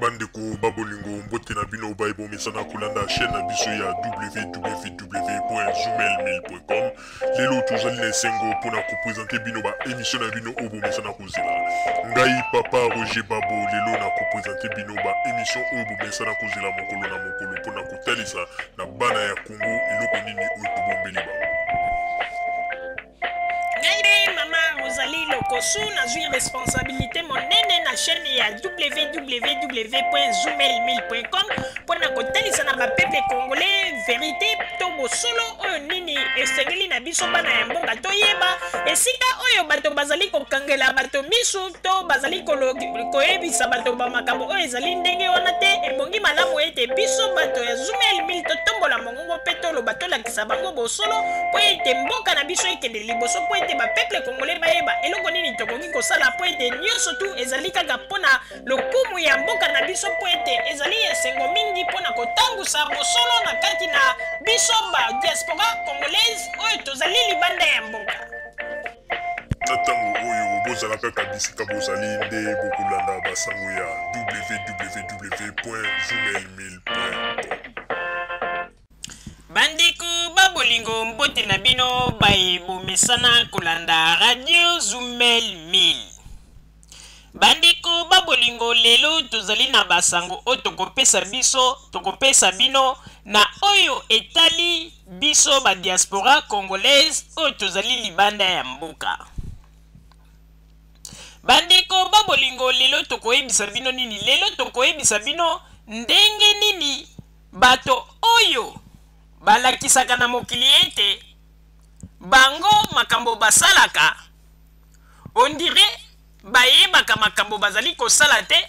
Bandeko ba bolingo, mbote na bino baye bomesana kolanda chaîne na biso ya www.zoomail1000.com. Lelo tozali na esengo mpona kopresente bino ba émission na bino oyo bomesana kozela. Ngai papa Roger Babo lelo na kopresente bino ba émission oyo bomesana kozela mokolo na mokolo mpona kotalisa na bana ya Congo eloko nini oyo tobombeli bango. Ngai nde mama Rosalie Lokosu, nazwi responsabilité monene na chaîne ya www.zoomel1000.com mpo na kotalisa na bapeuple congolais verité to bosolo oyo nini esengeli na biso bana ya mboka toyeba esika oyo bato bazali kokangela bato misu to bazali koyebisa bato ba makambo oyo ezali ndenge wana te. Ebongi malamu ete biso bato ya Zoomel 1000 totombola mongongo mpe toloba, tolakisa bango bosolo mpo ete mboka na biso ekende liboso, mpo ete bapeuple congolais bayeba eloko nini tokoki kosala, mpo ete nyonso tu ezali kaka mpo na lokumu ya mboka na biso, mpo ete ezali esengo mingi mpo na kotambusa bosolo na kati na biso ba diaspora congolaise oyo tozali libanda ya mboka. Na ntango oyo bozala kaka bisika bozali nde bokolanda basango ya www.zoomail1000.com. Bandeko ba bolingo, mbote na bino baye bomesana kolanda radio Zumel 1000. Bandeko ba bolingo, lelo tozali na basango oyo tokopesa biso tokopesa bino na oyo etali biso ba diaspora congolaise oyo tozali libanda ya mboka. Bandeko ba bolingo, lelo tokoyebisa bino nini? Lelo tokoyebisa bino ndenge nini bato oyo balakisaka na mokili ete bango makambo basalaka ondire bayebaka makambo bazali kosala te,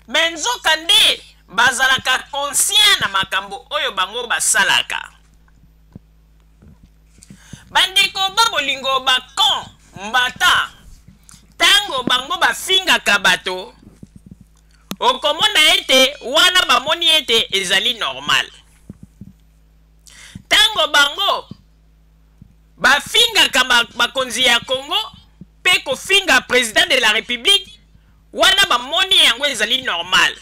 me nzoka nde bazalaka conscient na makambo oyo bango basalaka. Bandeko ba bolingo, bakon mbata ntango bango bafingaka bato, okomona ete wana bamoni ete ezali normal. Ntango bango bafingaka bakonzi ya Congo mpe kofinga président de la République, wana bamoni yango ezali normal.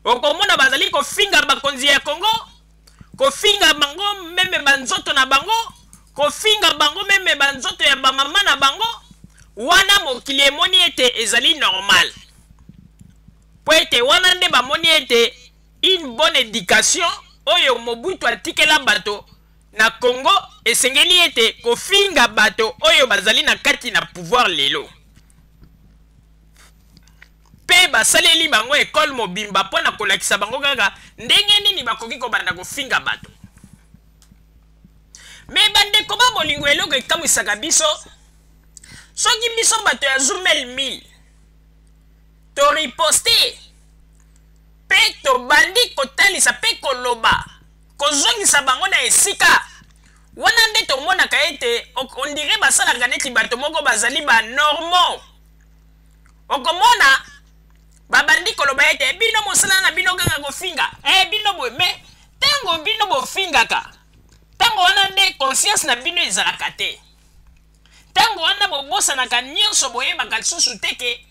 Okomona bazali kofinga bakonzi ya Congo, kofinga bango meme banzoto na bango, kofinga bango meme banzoto ya bamama na bango, wana mokili emoni ete ezali normal, mpo ete wana nde bamoni ete une bonne éducation oyo Mobutu atikela bato na Congo esengeli ete kofinga bato oyo bazali na kati na pouvoir lelo, mpe basaleli bango ekole mobimba mpo na kolakisa bango kaka ndenge nini bakoki kobanda kofinga bato. Me bandeko ba bolingo, eloko ekamwisaka biso, soki biso bato ya Zumel 1000 toriposte mpe tobandi kotalisa mpe koloba, kozongisa bango na esika wana, nde tomonaka ete ondire basalaka neti bato moko bazali banormaux. Okomona babandi koloba ete bino mosala na bino kaka kofinga, bino boye. Me ntango bino bofingaka, ntango wana nde conscience na bino ezalaka te, ntango wana bobosanaka nyonso, boyebaka lisusu te ke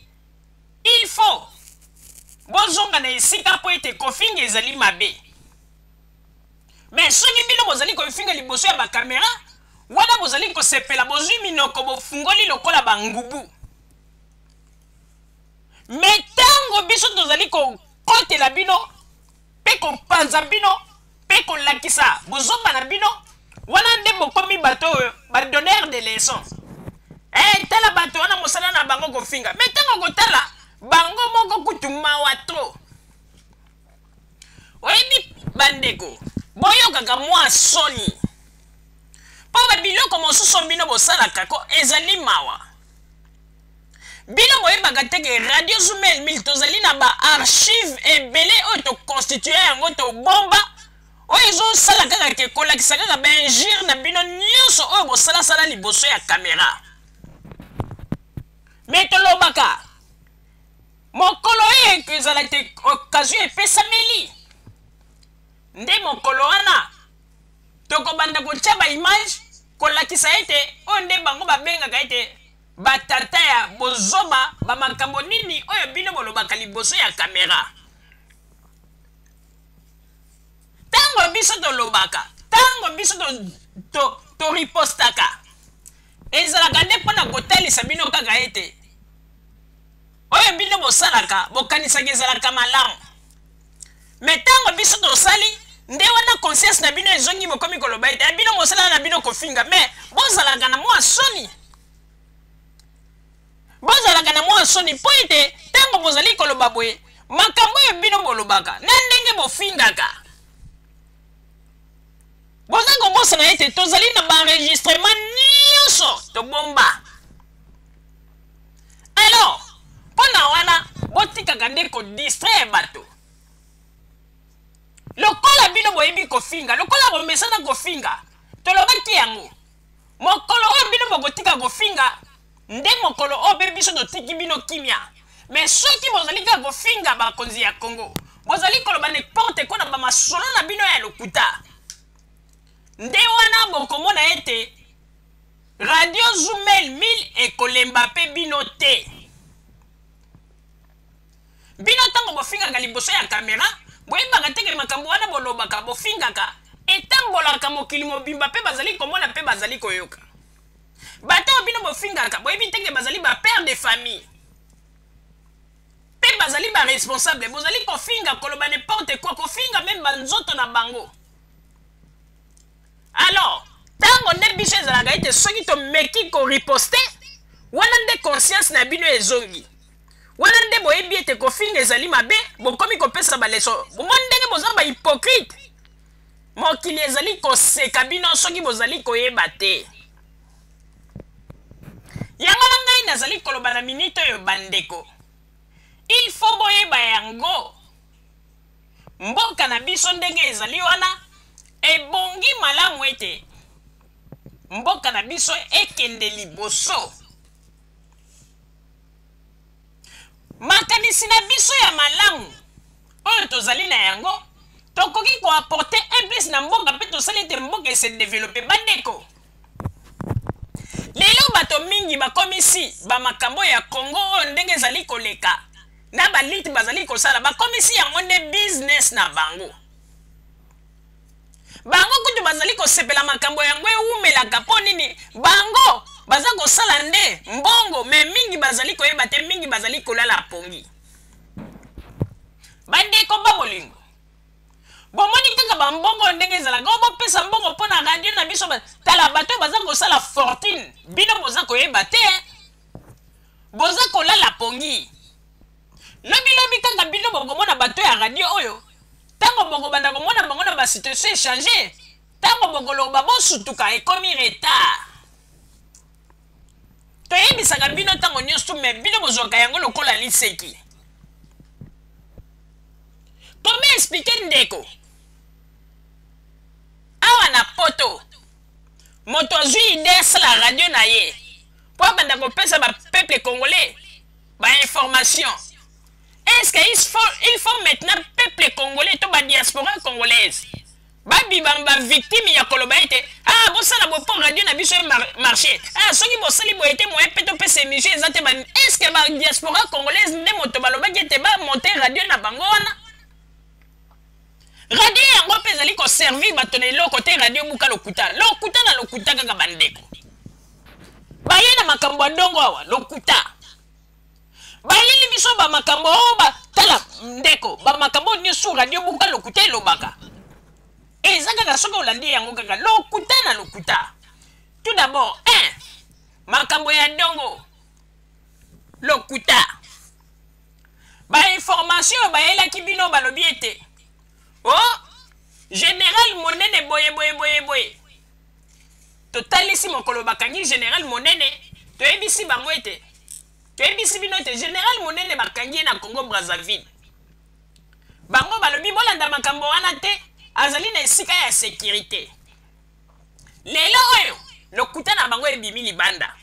il faut bozonga na esika mpo ete kofinga ezali mabe. Me soki bino bozali kofinga liboso ya bakamera wana, bozali kosepela, bozwi minoko bofungoli lokola bangubu. Me ntango biso tozali kokotela bino mpe kopanza bino mpe kolakisa bozomba na bino, wana nde bokomi bato oyo badonneur de leçon. Tala bato wana, mosala na bango kofinga. Me ntango kotala bango moko kutu mawa trop. Oyebi bandeko, boyokaka mwa soni mpo babiloko mosusu bino bosalaka ko ezali mawa. Bino boyebaka te ke radio Zumel 1000 tozali na baarchive ebele oyo toconstitue yango, tobomba, oyo ezosala kaka ke kolakisa kaka bainjure na bino nyonso oyo bosalasala liboso ya kamera. Me tolobaka mokolo oyo ezala te occasion epesameli, nde mokolo wana tokobanda kotia baimage kolakisa ete oyo nde bango babengaka ete Batata ya bozoba, bamakambo nini oyo bino bolobaka liboso ya kamera? Ntango biso tolobaka, ntango biso toripostaka, to, to ezalaka nde mpo na kotalisa bino kaka ete oyo bino bosalaka bokanisaka ezalaka malamu. Me ntango biso tosali nde wana conscience na bino ezongi, bokomi koloba ete bino mosala na bino kofinga. Me bozalaka na mwa soni, bozalaka na mwa soni mpo ete ntango bozali koloba boye, makambo oyo bino bolobaka na ndenge bofingaka, boza kobosana ete tozali na baenregistrement nyonso tobomba. Alors mpo na wana botikaka nde kodistraire bato. Lokola bino boyebi kofinga, lokola bomesana kofinga, tolobaki yango mokolo oyo bino bokotika kofinga nde mokolo oyo mpe biso totiki bino kimia. Me soki bozali kaka kofinga bakonzi ya Congo, bozali koloba n'importe quoi na bamasolo na bino ya lokuta, nde wana bokomona ete Radio Zumel 1000 ekolemba mpe bino te. Bino ntango bofingaka liboso ya kamera, boyebaka teke makambo wana bolobaka, bofingaka, etambolaka mokili mobimba mpe bazali komona mpe bazali koyoka. Bato oyo bino bofingaka, boyebi teke bazali ba père de famille mpe bazali ba responsable. Bozali kofinga, koloba n'importe quoi, kofinga meme banzoto na bango. Alors ntango nde biso ezalaka ete soki tomeki koriposte, wana nde conscience na bino ezongi, wana nde boyebi ete kofinga ezali mabe, bokomi kopesa baleso. Bomoni ndenge boza bahypocrite? Mokili ezali koseka bino soki bozali koyeba te. Yango na ngai nazali koloba na minute oyo, bandeko, il faut boyeba yango. Mboka na biso ndenge ezali wana, ebongi malamu ete mboka na biso ekende liboso. Makanisi na biso ya malamu oyo tozali na yango, tokoki koaporte un plus na mboka mpe tosali ete mboka ese develope. Bandeko, lelo bato mingi bakomisi bamakambo ya Congo oyo ndenge ezali koleka na balite bazali kosala, bakomisi yango nde business na bango. Bango kutu bazali kosepela makambo yango ewumelaka. Mpo nini? Bango baza kosala nde mbongo, me mingi bazali koyeba te, mingi bazali kolala pongi. Bandeko ba bolingo, bomoni kaka bambongo ndenge ezalaka, oyo bopesa mbongo mpo na radio na biso. Tala bato oyo baza kosala fortune, bino boza koyeba te, boza kolala pongi. Lobilobi kaka bino bokomona bato ya radio oyo, ntango bokobanda komona bango na basituation echange, ntango bokoloba bosutuka, ekomi retard. Toyebisaka bino ntango nyonso, me bino bozwaka yango lokola liseki. Koma explike ndeko, awa na poto moto azwi ide asala radio na ye mpo abanda kopesa bapeuple congolais bainformation. Est-ce que il faut maintenant peuple congolais to badiaspora congolaise babima bavictime ya koloba ete ah, bosala boye mpo radio na biso marché, ah, soki bosali boye te, moyen mpe topesa émission eza te? Est ce que badiaspora congolaise nde moto balobaki ete bamonte radio na bango wana? Radio yango mpe ezali koservir bato na eloko te. Radio buka lokuta, lokuta na lokuta kaka. Bandeko, baye na makambo ya ndongo awa, lokuta bayeli biso bamakambo oyo. Tala ndeko, bamakambo oyo nyonso radio buka lokuta elobaka eza kaka, soki olandi yango, kaka lokuta na lokuta. Tout d'abord, un, makambo ya ndongo, lokuta. Bainformation oyo bayelaki bino, balobi ete o oh, général monene boye boye boye boye. Totalisi mokolo bakangi général monene, toyebisi bango ete, toyebisi bino ete général monene bakangi ye na Congo Brazzaville. Bango balobi bolanda makambo wana te, azali na esika ya sécurité. Lelo oyo lokuta na bango ebimi libanda.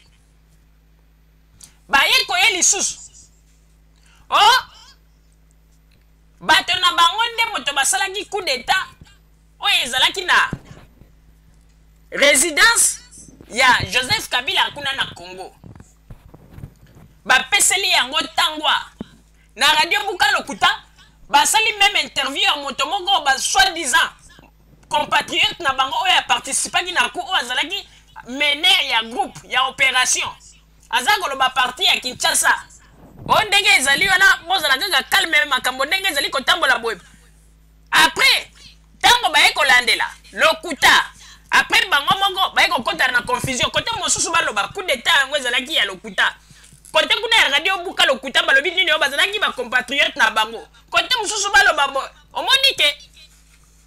Baye koye lisusu o oh, bato na bango nde moto basalaki coup d'état oyo ezalaki na résidence ya Joseph Kabila kuna na Congo. Bapeseli yango tangwa na radio Buka Lokuta. Basali meme interview ya moto moko ba soi-disant compatriote na bango oyo aparticipaki na coup, oyo azalaki meneur ya groupe ya opération, aza koloba parti ya Kinshasa oyo ndenge ezali wana, bozala kaka calme, makambo ndenge ezali kotambola boye. Après, ntango baye kolandela lokuta, après bango moko baye kokɔta na confusion. Kote mosusu baloba coup d'état yango ezalaki ya lokuta, kote kuna ya radio Buka Lokuta balobi nini, oyo bazalaki bacompatriote na bango. Kote mosusu baloba bo. Omoni ke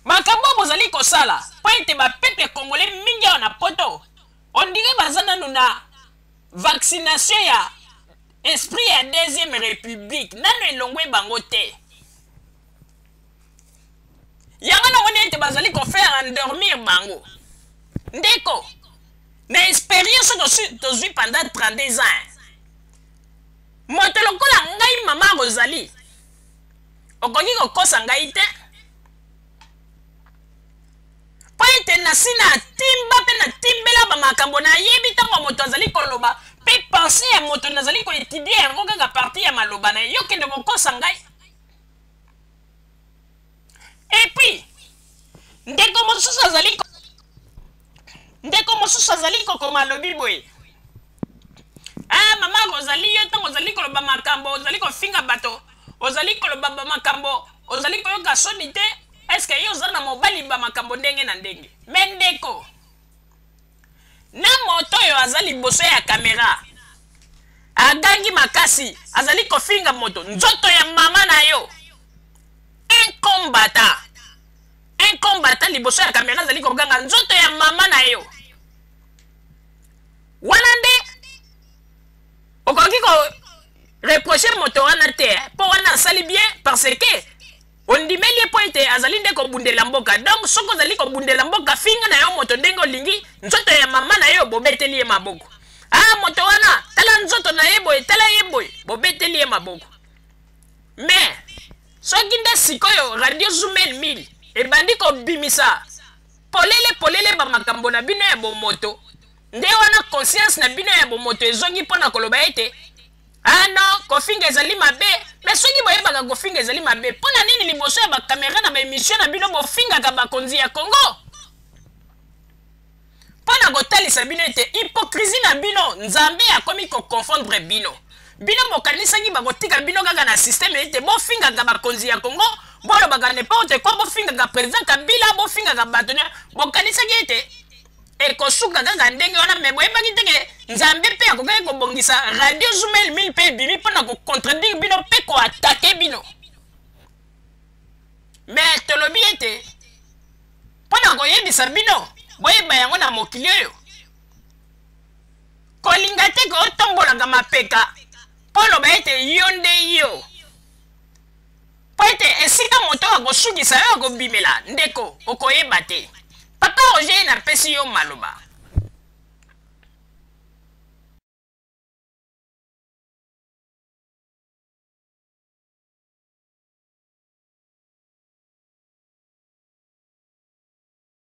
makambo oyo bozali kosala mpo ete bapeuple congolais mingi awa na Poto, on dirait baza nanu na vaccination ya esprit ya deuxième république, nanu elongwe bango te. Yango namoni ete bazali kofaire endormir bango. Ndeko, na expérience oyo tozwi pendant 32 ans, moto lokola ngai mama Rosalie, okoki kokosa ngai te, mpo ete nasi natimba mpe natimbela bamakambo. Nayebi ntango moto azali koloba mpe pensée ya moto, nazali koétudier yango kaka partie ya maloba na ye. Yo kende kokosa ngai. Et puis ndeko mosusu azali kokoma, alobi boye: "Ah, mama Ozali, yo ntango ozali koloba makambo, ozali kofinga bato, ozali koloba bamakambo, ozali koyoka soni te? Est-ce yo oza na mobali?" Bamakambo ndenge na ndenge. Mais ndeko, na moto oyo aza liboso ya kamera, agangi makasi, azali kofinga moto nzoto ya mama na yo, un combattant liboso ya kamera azali koganga nzoto ya mama na yo wana, nde okoki koreprocher moto wana te, mpo wana asali bien, parce que ondimeli ye mpo ete azali nde kobundela mboka. Donc soki ozali kobundela mboka, finga na yo moto ndenge olingi, nzoto ya mama na yo, bobeteli ye maboko. Ah, moto wana, tala nzoto na ye boye, tala ye boye, bobeteli ye maboko. Mais soki nde sikoyo radio Zumel 1000 ebandi kobimisa polele polele bamakambo na bino ya bomoto, nde wana conscience na bino ya bomoto ezongi mpo na koloba ete: "Ah non, kofinga ezali mabe." Mais soki boyebaka kofinga ezali mabe, mpo na nini liboso ya bakamera na baémission na bino bofingaka bakonzi ya Congo? Mpo na kotalisa bino ete hypocrisie na bino, Nzambe akomi koconfondre bino. Bino bokanisaki bakotika bino kaka na système ete bofingaka bakonzi ya Congo, bolobaka n'importe quoi, bofingaka président Kabila, bofingaka bato, bokanisaki ete ekosuka kaka ndenge wana. Mais boyebaki te ke Nzambe mpe akokaki kobongisa radio Zumel 1000 mpe ebimi mpo na kocontredire bino mpe koattaquer bino. Mais tolobi ete mpo na koyebisa bino, boyeba yango, na mokili oyo, kolinga te kotombolaka mapeka mpo oloba ete yo nde yo, mpo ete esika moto akosukisa yo, akobimela, ndeko, okoyeba te. Papa Roger, napesi yo maloba.